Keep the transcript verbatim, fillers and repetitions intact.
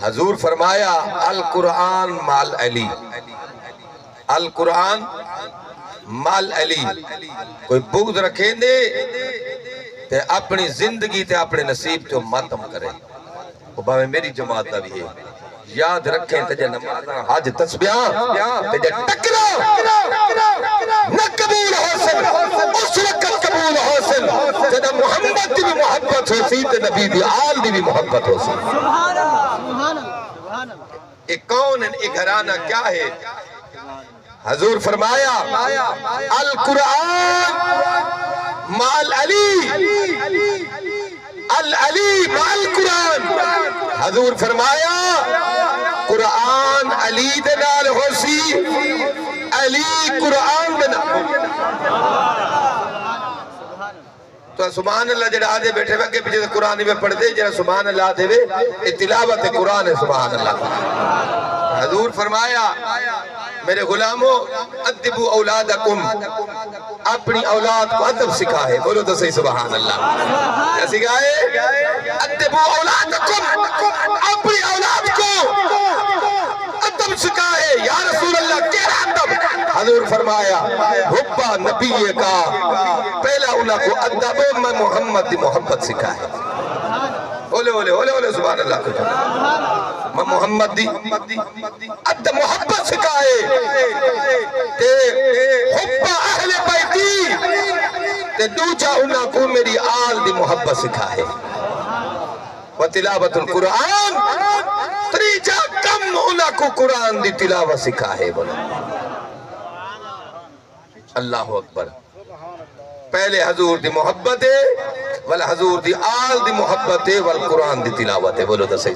حضور فرمایا، القرآن مال علی، القرآن مال علی۔ کوئی بغض رکھیں دے تے اپنی زندگی تے اپنے نصیب تے ماتم کرے، وہ بھاویں میری جماعت دا بھی ہے۔ یاد رکھیں، تیجے نمازاں، حج، تسبیحاں، تیجے ٹکرا نہ قبول ہوسن، اس وقت قبول ہوسن جدوں محمد دی بھی محبت ہوسی تے نبی دی آل دی بھی محبت ہوسی۔ اے کون ہن؟ اے گھرانہ کیا ہے؟ حضور فرمایا، القرآن مال علی، العلی مال قرآن۔ حضور فرمایا، قرآن علی دے نال ہوسی، علی قرآن دے نال۔ تو سبحان اللہ جڑا آدھے بیٹھے وے اگے پیچھے، قرآن میں پڑھ دے، جڑا سبحان اللہ آدھے وے، اے تلاوت قرآن ہے۔ سبحان اللہ۔ حضور فرمایا، میرے غلامو، ادبوا اولادکم، اپنی اولاد کو ادب سکھائے۔ بولو تو صحیح، سبحان اللہ۔ کیا سکھائے؟ ادبوا اولادکم، اپنی اولاد کو ادب سکھائے۔ یا رسول اللہ، کیڑا ادب؟ حضور فرمایا، حب نبی کا، پہلا انہاں کو ادب میں محمد دی محبت سکھائے۔ اولے، اولے، اولے، اولے، سبحان اللہ۔ میں محمد دی ادب محبت سکھائے تے حب اہل بیتی، تے دوجا انہاں کو میری آل دی محبت سکھائے۔ و تلاوت القرآن، تریجا کم انہاں کو قرآن دی تلاوت سکھائے۔ بولو، اللہ اکبر۔ پہلے حضور دی محبت ہے، ول حضور دی آل دی محبت ہے، ول قرآن دی تلاوت ہے۔ بولو تو صحیح۔